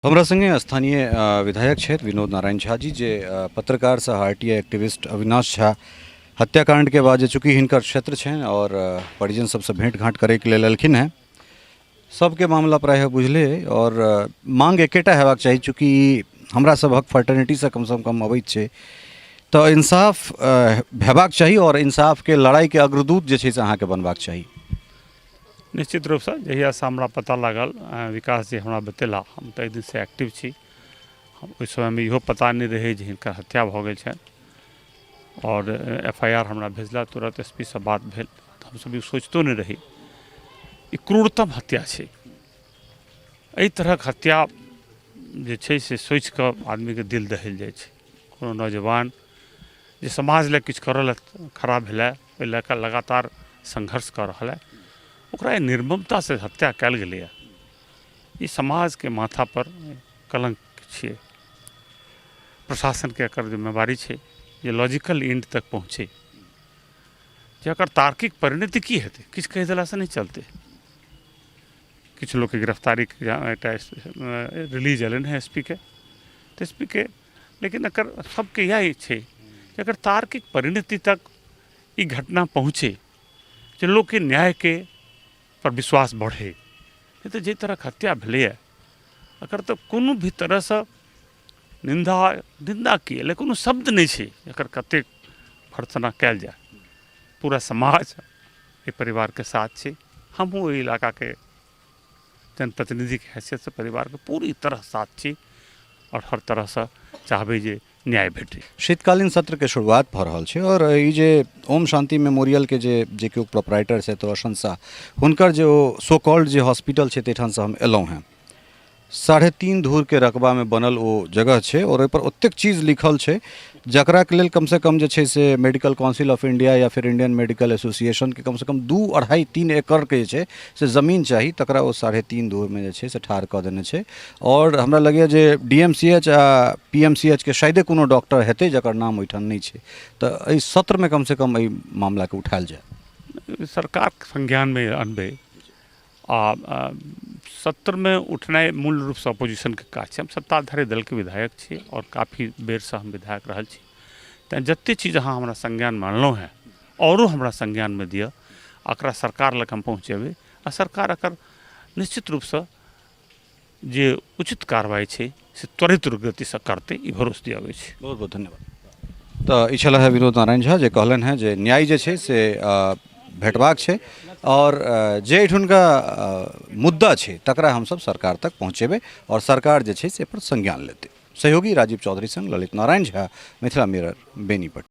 हमरा संगे स्थानीय विधायक छथि विनोद नारायण झा जी, जे पत्रकार सह आरटीआई एक्टिविस्ट अविनाश झा हत्याकांडके बाद जे चूँकि हिनकर क्षेत्र छनि आओर परिजन सबसँ भेंट घाँट करैके लेल एलखिन हेँ। सबके मामला प्रायः बुझले अइ आओर मांग एकेटा हेबाक चाही, चूँकि ई हमरा सभक फर्टर्निटीसँ कमसँ कम अबैत छै, तऽ इंसाफ हेबाक चाही आओर इंसाफके लड़ाइके अग्रदूत जे छै से अहाँके बनबाक चाही। निश्चित रूपसँ जहियासँ हमरा पता लागल, विकास जी हमरा बतेला, हम तऽ एक दिनसँ एक्टिव छी। हम ओहि समयमे इहो पता नहि रहै जे हिनकर हत्या भऽ गेल छनि आओर एफ I R हमरा भेजला, तुरन्त एस पी सँ बात भेल, तऽ हमसब ई सोचितो नहि रही। ई क्रूरतम हत्या छै। एहि तरहक हत्या जे छै से सोचिकऽ आदमीके दिल दहलि जाइ छै। कोनो नौजवान जे समाज लए किछु करऽ लए खड़ा भेलै, ओहि लए कऽ लगातार संघर्ष कऽ रहल अइ, ओकरा एहि निर्ममतासँ हत्या कयल गेलैए, ई समाजके माथापर कलङ्क छियै। प्रशासनके एकर जिम्मेवारी छै जे लॉजिकल एंड तक पहुँचै, जे एकर तार्किक परिणति की हेतै। किछु कहि देलासँ नहि चलतै। किछु लोकके गिरफ्तारीके एकटा रिलीज एलनि हेँ एस पी के, तऽ एस पी के, लेकिन एकर सबके इएह छै जे एकर तार्किक परिणति तक ई घटना पहुँचै, जे लोकके न्यायके पर विश्वास बढ़ै। नहि तऽ जाहि तरहक हत्या भेलैए एकर तऽ कोनो भी तरहसँ निन्दा, निन्दा की एहि लए कोनो शब्द नहि छै, एकर कतेक भर्त्सना कयल जाय। पूरा समाज एहि परिवारके साथ छै। हमहूँ ओहि इलाकाके जनप्रतिनिधिके हैसियतसँ परिवारके पूरी तरह साथ छी आओर हर तरहसँ चाहबै जे न्याय भेटै। शीतकालीन सत्रके शुरुआत भऽ रहल छै आओर ई जे ओम शान्ति मेमोरियलके जे जे केओ प्रोपराइटर छथि रोशन शाह, हुनकर जे ओ सो कॉल्ड जे हॉस्पिटल छै ताहिठामसँ हम एलहुँ हेँ। 3.5 धूरके रकबामे बनल ओ जगह छै आओर ओहिपर ओतेक चीज लिखल छै जकराके लेल कमसँ कम जे छै से मेडिकल काउंसिल ऑफ इंडिया या फिर इंडियन मेडिकल एसोसिएशनके कमसँ कम 2, 2.5, 3 एकड़के जे छै से जमीन चाही, तकरा ओ 3.5 धूरमे जे छै से ठाढ़ कऽ देने छै। आओर हमरा लगैए जे डी एम सी एच आ पी एम सी एच के शायदे कोनो डॉक्टर हेतै जकर नाम ओहिठाम नहि छै। तऽ एहि सत्रमे कमसँ कम एहि मामलाके उठायल जाय। सरकारके संज्ञानमे अनबै आ सत्रमे उठनाइ मूल रूपसँ अपोजिशनके काज छै। हम सत्ताधारी दलके विधायक छी आओर काफी बेरसँ हम विधायक रहल छी, तैँ जतेक चीज अहाँ हमरा संज्ञानमे अनलहुँ हेँ आओरो हमरा संज्ञानमे दिअ, एकरा सरकार लग हम पहुँचेबै आ सरकार एकर निश्चित रूपसँ जे उचित कार्रवाइ छै से त्वरित गतिसँ करतै, ई भरोस दिअबै छी। बहुत बहुत धन्यवाद। तऽ ई छलै हँ विनोद नारायण झा जे कहलनि हेँ जे न्याय जे छै से भेटबाक छै आओर जे एहिठुनका मुद्दा छै तकरा हमसब सरकार तक पहुँचेबै आओर सरकार जे छै से एहिपर संज्ञान लेतै। सहयोगी राजीव चौधरी संग ललित नारायण झा, मिथिला मिरर, बेनीपट्टी।